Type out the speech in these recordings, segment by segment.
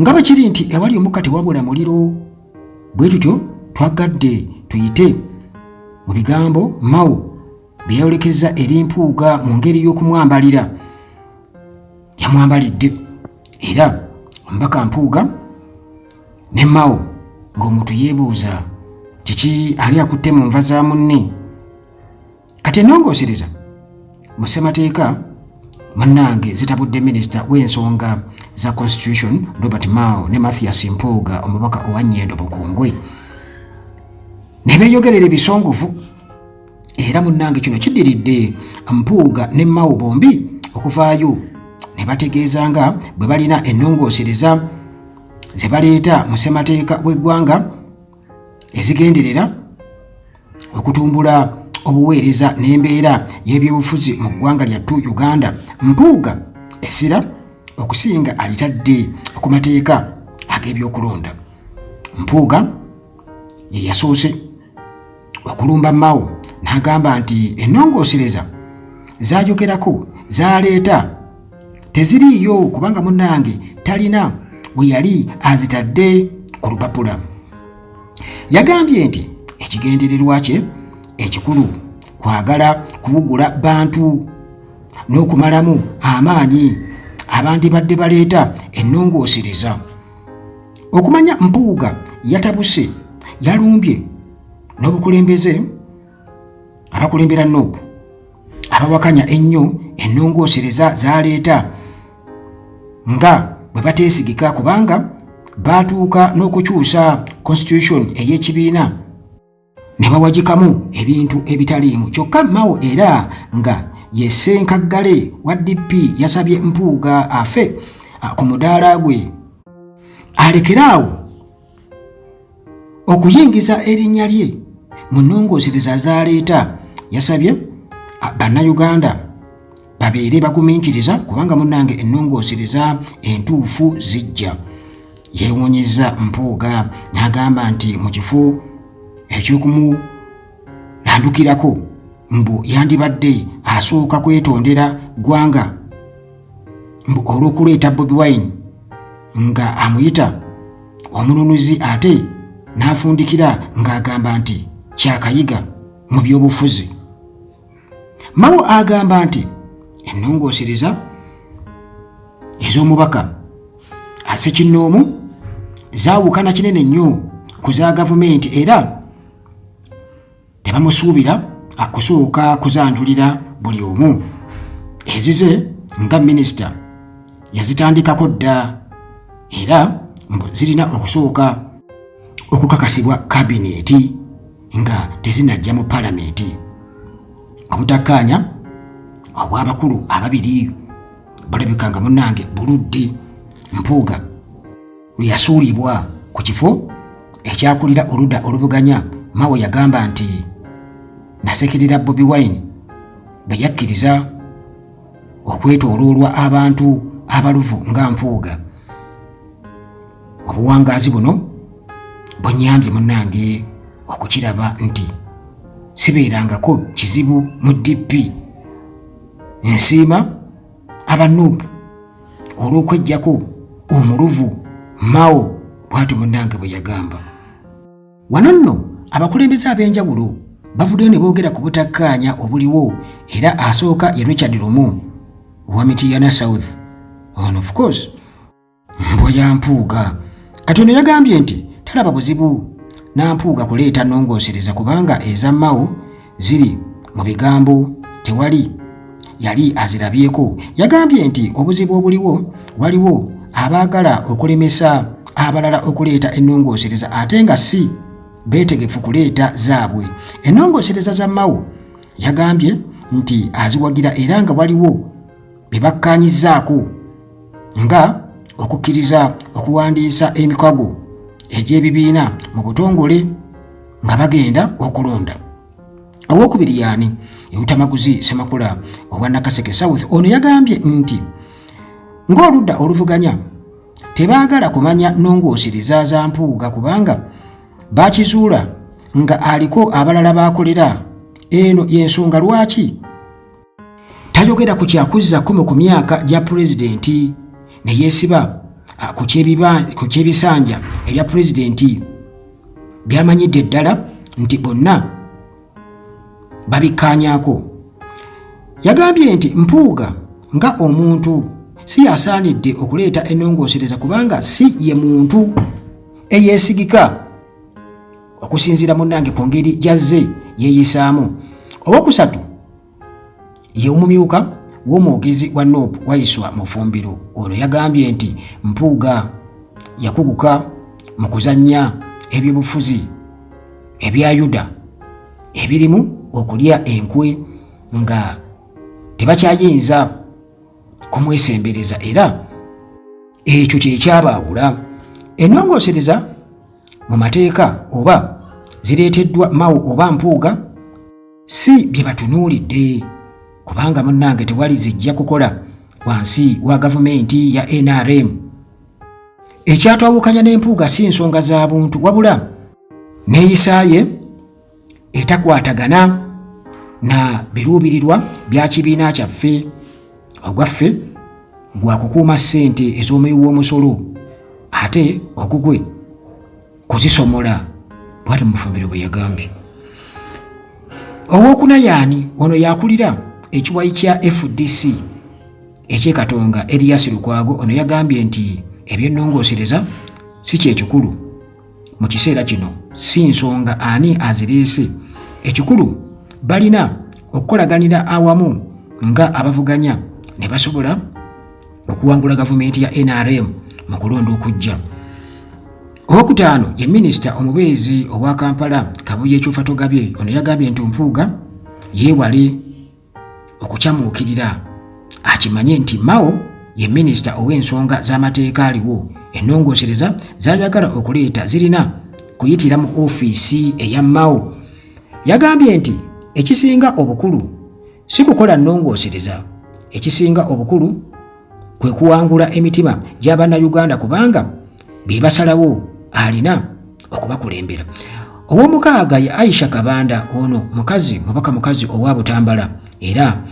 Nga bwe kiri nti ewali omukka tewabula muliro, bwe tutyo twagadde tuyite mu bigambo Mao bye yayolekezza eri Mpuuga mu ngeri y'okumwambalira. Yamwambalidde era omubaka Mpuuga ne Mao ng'omuntu yeebuuza kiki ali akutte mu nva za munne. Kati ennongoosereza mu ssemateeka munnange zitabudde minisita w'ensonga za constitution Robert Mao ne Mathias Mpuuga omubaka owa Nyendo Mukungwe ne beeyogerera ebisongovu. Era munnange kino kiddiridde Mpuuga ne Mao bombi okuvaayo ne bategeeza nga bwe balina ennongoosereza ze baleeta mu ssemateeka w'eggwanga ezigenderera okutumbula obuweereza n'embeera y'ebyobufuzi mu ggwanga lyattu Uganda. Mpuuga essira okusinga alitadde ku mateeka ag'ebyokulonda. Mpuuga ye yasoose okulumba Mao n'agamba nti ennongoosereza zaayogerako zaleeta teziriiyo kubanga munnange talina we yali azitadde ku lupapula. Yagambye nti ekigendererwa kye ekikulu kwagala kuwugula bantu n'okumalamu amaanyi abandibadde baleeta ennongoosereza. Okumanya Mpuuga yatabuse yalumbye n'obukulembeze abakulembera Nup abawakanya ennyo ennongoosereza zaleeta nga bwe bateesigika kubanga baatuuka n'okukyusa constitution ey'ekibiina ne bawagikamu ebintu ebitaliimu. Kyokka Mao era nga ye ssenkaggale wa DP yasabye Mpuuga afe ku mudaala gwe alekere awo okuyingiza erinnya lye mu nnongoosereza z'aleeta. Yasabye Bannayuganda babeere bagumiikiriza kubanga munnange ennongoosereza entuufu zijja. Yeewuunyizza Mpuuga n'agamba nti mu kifo eky'okumulandukirako mbu yandibadde asooka kwetondera ggwanga mbu olw'okuleeta Bobi Wine nga amuyita omununuzi ate n'afundikira ng'agamba nti kyakayiga mu by'obufuzi. Mao agamba nti ennongoosereza ez'omubaka asekinnoomu zaawukana kinene nnyo ku za gavumenti era tebamusuubira kusooka kuzanjulira buli omu. Ezize nga minisita yazitandikako dda era mbu zirina okusooka okukakasibwa kabineeti nga tezinajja mu palamenti. Obutakkaanya obw'abakulu ababiri bulabika nga munnange buludde. Mpuuga lwe yasuulibwa ku kifo ekyakulira oludda oluvuganya, Mao yagamba nti nasekerera Bobi Wine bwe yakkiriza okwetooloolwa abantu abaluvu nga Mpuuga. Obuwangaazi buno bunnyambye munnange okukiraba nti sibeerangako kizibu mu DP. Nsiima aba Nup olw'okweggyako omuluvu, Mao bw'atyo munnange bwe yagamba. Wano nno abakulembeze ab'enjawulo bavuddeyo ne boogera ku butakkaanya obuliwo era asooka ye Richard Lumu owa Mityana South. Ono of course mbwa ya Mpuuga. Kati ono yagambye nti talaba buzibu na Mpuuga kuleeta nnongoosereza kubanga eza Mao ziri mu bigambo tewali yali azirabyeko. Yagambye nti obuzibu obuliwo waliwo abaagala okulemesa abalala okuleeta ennongoosereza ate nga si beetegefu kuleeta zaabwe. Ennongoosereza za Mao yagambye nti aziwagira era nga waliwo bye bakkaanyizzaako nga okukkiriza okuwandiisa emikago egy'ebibiina mu butongole nga bagenda okulonda. Owokubiri yaani Eutamaguzi Ssemakula owa Nakaseke South. Ono yagambye nti ng'oludda oluvuganya tebaagala kumanya nnongoosereza za Mpuuga kubanga bakizuula nga aliko abalala baakolera. Eno y'ensonga lwaki tayogera ku kyakuzza kkomo ku myaka gya pulezidenti ne yeesiba ku ky'ebisanja ebya pulezidenti byamanyidde ddala nti bonna babikkaanyaako. Yagambye nti Mpuuga nga omuntu si yasaanidde okuleeta ennongoosereza kubanga si ye muntu eyeesigika okusinziira munnange ku ngeri gy'azze yeeyisaamu. Owokusatu ye omumyuka w'omwogezi wa NUP Waiswa Mufumbiro. Ono yagambye nti Mpuuga yakuguka mu kuzannya ebyobufuzi ebya Yuda ebirimu okulya enkwe nga tebakyayinza kumwesembereza era ekyo kye kyabaawula. Ennongoosereza mu mateeka oba zireeteddwa Mao oba Mpuuga si bye batunuulidde kubanga munnange tewali zijja kukola wansi wa gavumenti ya NRM. Ekyatwawukanya ne Mpuuga si nsonga za buntu wabula neeyisa ye etakwatagana na biruubirirwa bya kibiina kyaffe. Ogwaffe gwa kukuuma ssente ez'omuwi w'omusolo ate ogugwe kuzisomola, bwatyo Mufumbiro bwe yagambye. Owokuna yaani? Ono yakulira ekiwayi kya FDC eky'e Katonga, Erias Lukwago. Ono yagambye nti eby'ennongoosereza si kye kikulu mu kiseera kino, si nsonga ani azireese, ekikulu balina okukolaganira awamu nga abavuganya ne basobola okuwangula gavumenti ya NRM mu kulonda okujja. Owokutaano ye minisita omubeezi owa Kampala Kabuye Kyofatogabye. Ono yagambye nti Mpuuga yeewale okukyamuukirira akimanye nti Mao ye minisita ow'ensonga z'amateeka aliwo, ennongoosereza z'ayagala okuleeta zirina kuyitira mu ofiisi eya Mao. Yagambye nti ekisinga obukulu si kukola nnongoosereza, ekisinga obukulu kwe kuwangula emitima gya Bannayuganda kubanga be basalawo alina okubakulembera. Ow'omukaaga ye Aisha Kabanda. Ono mukazi mubaka mukazi owa Butambala era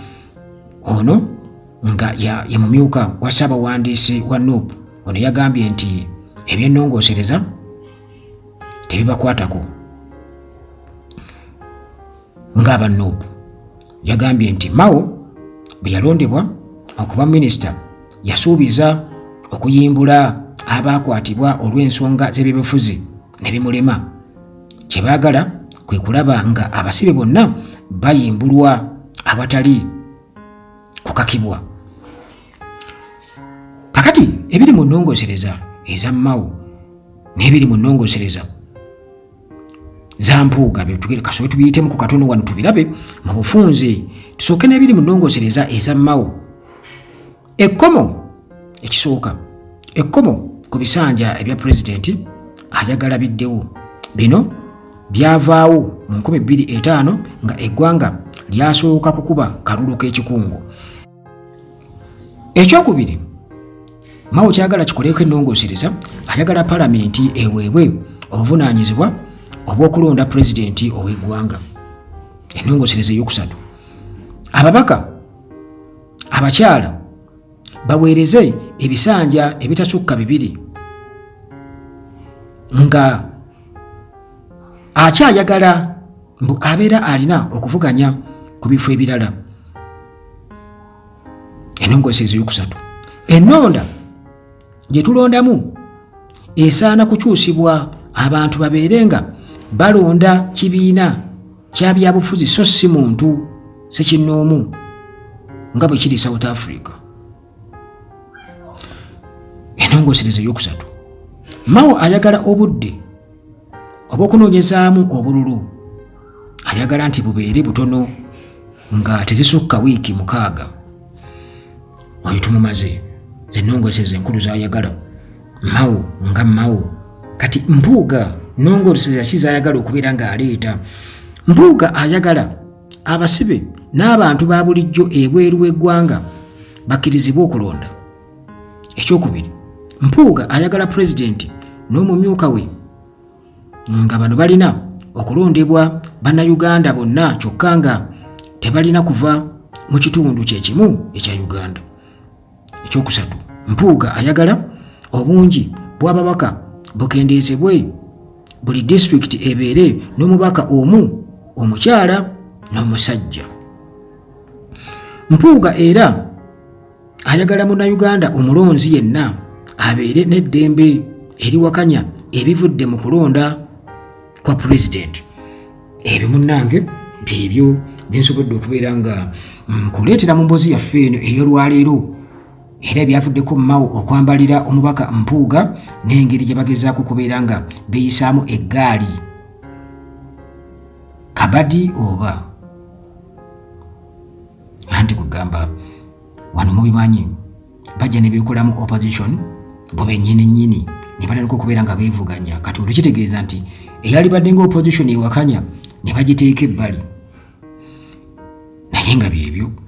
ono nga ye mumyuka wa ssaabawandiisi wa NUP. Ono yagambye nti eby'ennongoosereza tebibakwatako ng'aba NUP. Yagambye nti Mao bwe yalondebwa okuba minisita yasuubiza okuyimbula abaakwatibwa olw'ensonga z'ebyobufuzi ne bimulema. Kye baagala kwe kulaba nga abasibe bonna bayimbulwa awatali kukakibwa. Kakati ebiri mu nnongoosereza eza Mao n'ebiri mu nnongoosereza za Mpuuga byetugere kasooke tubiyitemu ku katono wano tubirabe mu bufunze. Tusooke n'ebiri mu nnongoosereza eza Mao. Ekkomo ekisooka, ekkomo ku bisanja ebya pulezidenti ayagala biddewo. Bino byavaawo mu 2005 nga eggwanga lyasooka kukuba kalulu k'ekikungo. Ekyokubiri, Mao kyagala kikoleko ennongoosereza, ayagala palamenti eweebwe obuvunaanyizibwa obw'okulonda pulezidenti ow'eggwanga. Ennongoosereza eyokusatu, ababaka abakyala baweereze ebisanja ebitasukka 2 nga akyayagala mbu abeera alina okuvuganya ku bifo ebirala. Ennongoosereza eyokusatu, ennonda gye tulondamu esaana kukyusibwa abantu babeere nga balonda kibiina kya byabufuzi so si muntu ssekinnoomu nga bwe kiri South Africa. Ennongoosereza eyokusatu, Mao ayagala obudde obw'okunoonyezaamu obululu ayagala nti bubeere butono nga tezisukka wiiki 6. Oyo tumumaze zennongoosereza enkulu z'ayagala Mao nga Mao. Kati Mpuuga nnongoosereza ki z'ayagala okubeera ng'aleeta? Mpuuga ayagala abasibe n'abantu ba bulijjo ebweru w'eggwanga bakkirizibwe okulonda. Ekyokubiri, Mpuuga ayagala pulezidenti n'omumyuka we nga bano balina okulondebwa Bannayuganda bonna kyokka nga tebalina kuva mu kitundu kye kimu ekya Uganda. Ekyokusatu, Mpuuga ayagala Obungi bw'ababaka bukendeezebwe, buli disitulikiti ebeere n'omubaka omu omukyala n'omusajja. Mpuuga era ayagala Munnayuganda omulonzi yenna abeere n'eddembe eriwakanya ebivudde mu kulonda kwa pulezidenti. Ebyo munnange byebyo byensobodde okubeera nga nkuleetera mu mboozi yaffe eno ey'olwaleero, era ebyavuddeko Mao okwambalira omubaka Mpuuga n'engeri gye bagezaako okubeera nga beeyisaamu eggaali kabadi oba anti kugamba wano mubimanyi bajja ne beekolamu opposition bo bennyini nnyini ne batandika okubeera nga beevuganya. Kati olwo kitegeeza nti eyalibadde nga opposition ewakanya ne bagiteeka ebbali, naye nga byebyo.